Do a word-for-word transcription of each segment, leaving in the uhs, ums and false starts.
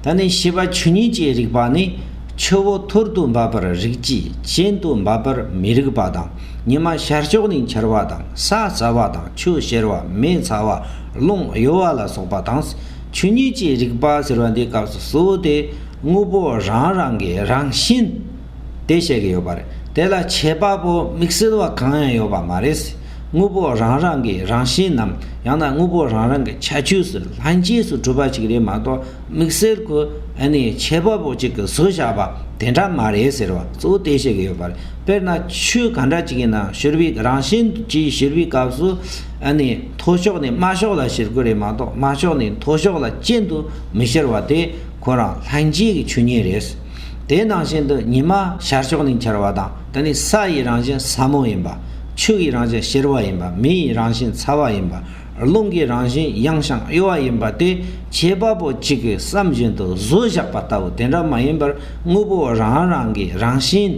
ད་ནི་བཞི་པ་ཆོས་ཉིད་ཀྱི་རིག་པ་ནི། ཆུ་བོ་ཐུར་དུ་འབབ་པར་རིགས་ཀྱི་རྐྱེན་དུ་འབབ་པར་མི་རིགས་པ་དང་། ཉི་མ་ཤར་ཕྱོགས་ནས་འཆར་བ་དང་། ས་རྩ་བ་དང་ཆུ་གཤེར་བ། མེ་ཚ་བ། རླུང་གཡོ་བ་ལ་སོགས་པ་དང་། ཆོས་ཉིད་ཀྱི་རིག་པ་ཟེར་བ་འདིའི་སྐབས་སུ་གཙོ་བོ་དེ་དངོས་པོ་རང་རང་གི་རང་བཞིན་དེ་བཤད་ཀྱི་ཡོད་པ་རེད། དེ་ལ་ཁྱད་པར་པོ་དམིགས་བསལ་བ་གང་ཡང་ཡོད་པ་མ་རེད། དངོས་པོ་རང་རང་གི་རང་བཞིན་ནམ། ཡང་ན་དངོས་པོ་རང་རང་གི་ཁྱད་ཆོས་སུ་ལྷན་སྐྱེས་སུ་གྲུབ་པ་ཞིག་རེད་མ་གཏོགས། དམིགས་བསལ་གྱི་ཨ་ནི་ཁྱད་པར་པོ་གཅིག་གིས་བཟོས་བཞག་པ་དེ་འདྲ་མ་རེད་ཟེར་བ་གཙོ་བོ་དེ་བཤད་ཀྱི་ཡོད་པ་རེད། དཔེར་ན་ཆོས་ག་འདྲ་ཅིག་ཡིན་ན་བཞུར་བའི་རང་བཞིན་གྱིས་བཞུར་བའི་སྐབས་སུ། ཨ་ནི་མཐོ་ཕྱོགས་ནས་དམའ་ཕྱོགས་ལ་གཤེར་དགོས་རེད་མ་གཏོགས། དམའ་ཕྱོགས་ནས་མཐོ་ཕྱོགས་ལ་རྐྱེན་དུ་མི་གཤེར་བ་དེ་ཁོ་རང་ལྷན་སྐྱེས་ཀྱི་ཆོས་ཉིད་རེད། དེ་ནང་བཞིན་དུ་ཉི་མ་ཤར་ཕྱོགས་ནས་འཆར་བ་དང་། དེ་ནི་ས་ཡི་རང་བཞིན་ས་སྨུག་ཡིན་པ། ཆུ་ཡི་རང་བཞིན་གཤེར་བ་ཡིན་པ། མེ་ཡི་རང་བཞིན་ཚ་བ་ཡིན་པ། རླུང་གི་རང་བཞིན་ཡང་ཞིང་གཡོ་བ་ཡིན་པ་དེ་ཁྱད་པར་པོ་གཅིག་གིས་བསམ་བཞིན་དུ་བཟོས་བཞག་པ་ལྟ་བུ་དེ་འདྲ་མ་ཡིན་པར། དངོས་པོ་རང་རང་གི་རང་བཞིན་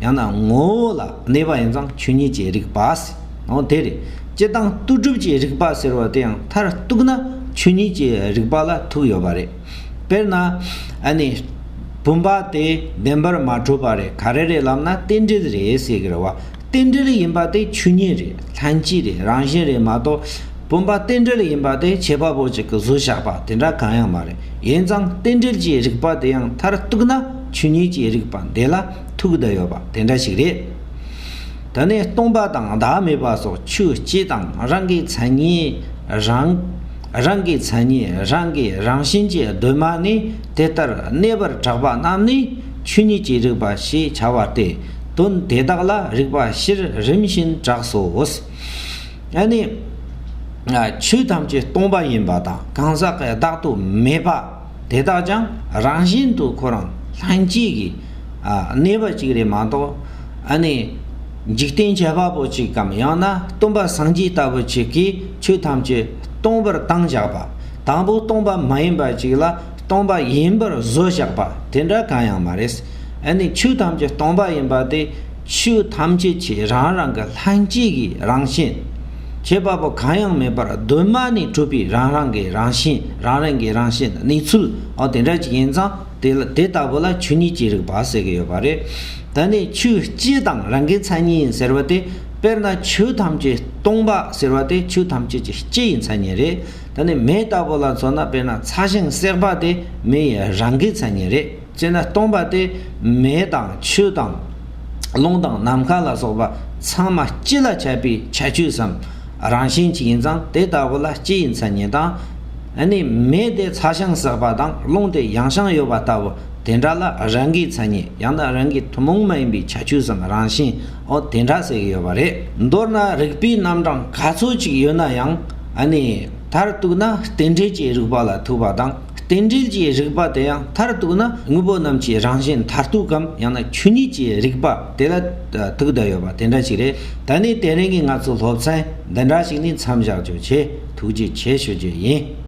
ཡང་ན་ངོ་བོ་ལ་གནས་པ་ཡིན་ཙང་ཆོས་ཉིད་ཀྱི་རིག་པ་ཟེར་ནོ་དེ་རེད། སྤྱིར་བཏང་ལྟོས་གྲུབ་ཀྱི་རིག་པ་ཟེར་བ་དེ་ཡང་མཐར་གཏུགས་ན་ཆོས་ཉིད་ཀྱི་རིག་པ་ལ་ཐུག་ཡོད་པ་རེད། དཔེར་ན། ཨ་ནི། བུམ་པ་དེ་བདེན་པར་མ་གྲུབ་པ་རེད། ག་རེ་རེད་ལབ་ན་རྟེན་འབྲེལ་རེད་ཟེར་གི་རེད་བ། རྟེན་འབྲེལ་ཡིན་པ་དེ་ཆོས་ཉིད་རེད། ལྷན་སྐྱེས་རེད། རང་བཞིན་རེད་མ་གཏོགས། བུམ་པ་རྟེན་འབྲེལ་ཡིན་པ་དེ་ཁྱད་པར་པོ་གཅིག་གིས་བཟོས་བཞག་པ་དེ་འདྲ་གང་ཡང་མ་རེད། ཡིན་ཙང་རྟེན་འབྲེལ་གྱི་རིག་པ་དེ་ཡང་མཐར་གཏུགས་ན་ཆོས་ཉིད་ཀྱི་རིག་པ་འདི་ལ་ཐུག་བསྡད་ཡོད་པ་དེ་འདྲ་ཞིག་རེད། ད་ནི་སྟོང་པ་དང་བདག་མེད་པ་སོགས་ཆོས་སྤྱི་དང་རང་གི་མཚན་ཉིད། རང་རང་གི་མཚན་ཉིད་རང་གི་རང་བཞིན་གྱི་གདོད་མ་ནས་དེ་ལྟར་གནས་པར་གྲགས་པ་རྣམས་ནི་ཆོས་ཉིད་ཀྱི་རིག་པ་ཞེས་བྱ་བ་སྟེ། དོན་དེ་དག་ལ་རིག་པ་སྤྱིར་རིམ་བཞིན་གྲགས་སོ། ཨ་ནི། ཆོས་ཐམས་ཅད་སྟོང་པ་ཡིན་པ་དང་གང་ཟག་གི་བདག་ཏུ་མེད་པ། དེ་དག་ཀྱང་རང་བཞིན་དུ་ཁོ་རང་ལྷན་སྐྱེས་ཀྱི་ཨ་གནས་པ་ཅིག་རེད་མ་གཏོགས། ཨ་ནི། འཇིག་རྟེན་ཁྱད་པར་པོ་ཅིག་གམ་ཡང་ན་སྟོན་པ་སངས་རྒྱས་ལྟ་བུ་ཅིག་གིས་ཆོས་ཐམས་ཅད་སྟོང་པར་བཏང་བཞག་པ། དང་པོ་སྟོང་པ་མ་ཡིན་པ་ཅིག་ལ་སྟོང་པ་ཡིན་པར་བཟོ་བཞག་པ་དེ་འདྲ་གང་ཡང་མ་རེད། ཨ་ནི་ཆོས་ཐམས་ཅད་སྟོང་པ་ཡིན་པ་དེ། ཆོས་ཐམས་ཅད་ཀྱི་རང་རང་གི་ལྷན་སྐྱེས་ཀྱི་རང་བཞིན། ཁྱད་པར་པོ་གང་ཡང་མེད་པར་གདོད་མ་ནས་གྲུབ་པའི་རང་རང་གི་རང་བཞིན། རང་རང་གི་རང་བཞིན་གནས་ཚུལ་འོ་དེ་འདྲ་ཅིག་ཡིན་ཙང་དེ་ལ་དེ་ལྟ་བུ་ལ་ཆོས་ཉིད་ཀྱི་རིག་པ་ཟེར་གྱི་ཡོད་པ་རེད། ད་ནི་ཆོས་སྤྱི་དང་རང་གི་མཚན་ཉིད་ཟེར་བ་དེ། དཔེར་ན་ཆོས་ཐམས་ཅད་སྟོང་པ་ཟེར་བ་དེ་ཆོས་ཐམས་ཅད་ཀྱི་སྤྱི་ཡི་མཚན་ཉིད་རེད། ད་ནི་མེ་ལྟ་བུ་ལ་མཚོན་ན་དཔེར་ན་ཚ་ཞིང་སྲེག་པ་དེ་མེ་ཡི་རང་གི་མཚན་ཉིད་རེད། ཅེ་ན་སྟོང་པ་དེ་མེ་དང་ཆུ་དང་རླུང་དང་ནམ་མཁའ་ལ་སོགས་པ་ཚང་མ་སྤྱི་ལ་ཁྱབ་པའི་ཁྱད་ཆོས་སམ་རང་བཞིན་ཅིག་ཡིན་ཙང་དེ་ལྟ་བུ་ལ་སྤྱི་ཡི་མཚན་ཉིད་དང་། ཨ་ནི་མེ་དེ་ཚ་ཞིང་སྲེག་པ་དང་རླུང་དེ་ཡང་ཞིང་གཡོ་བ་ལྟ་བུ་དེ་འདྲ་ལ་རང་གི་མཚན་ཉིད་ཡང་ན་རང་གི་ཐུན་མོང་མ་ཡིན་པའི་ཁྱད་ཆོས་སམ་རང་བཞིན་འོ་དེ་འདྲ་ཟེར་གྱི་ཡོད་པ་རེད། མདོར་ན་རིག་པའི་རྣམ་གྲངས་ག་ཚོད་ཅིག་ཡོད་ན་ཡང་ཨ་ནི་མཐར་གཏུགས་ན་རྟེན་འབྲེལ་གྱི་རིག་པ་ལ་ཐུག་པ་དང་། རྟེན་འབྲེལ་གྱི་རིག་པ་དེ་ཡང་མཐར་གཏུགས་ན་དངོས་པོ་རྣམས་ཀྱི་རང་བཞིན་མཐར་ཐུག་གམ་ཡང་ན་ཆོས་ཉིད་ཀྱི་རིག་པ་དེ་ལ་ཐུག་བསྡད་ཡོད་པ་དེ་འདྲ་ཞིག་རེད། ད་ནི་དེ་རིང་གི་ང་ཚོའི་སློབ་ཚན་འདི་འདྲ་ཞིག་ནས་མཚམས་བཞག་རྒྱུ་བྱས། ཐུགས་རྗེ་ཆེ་ཞུ་རྒྱུ་ཡིན།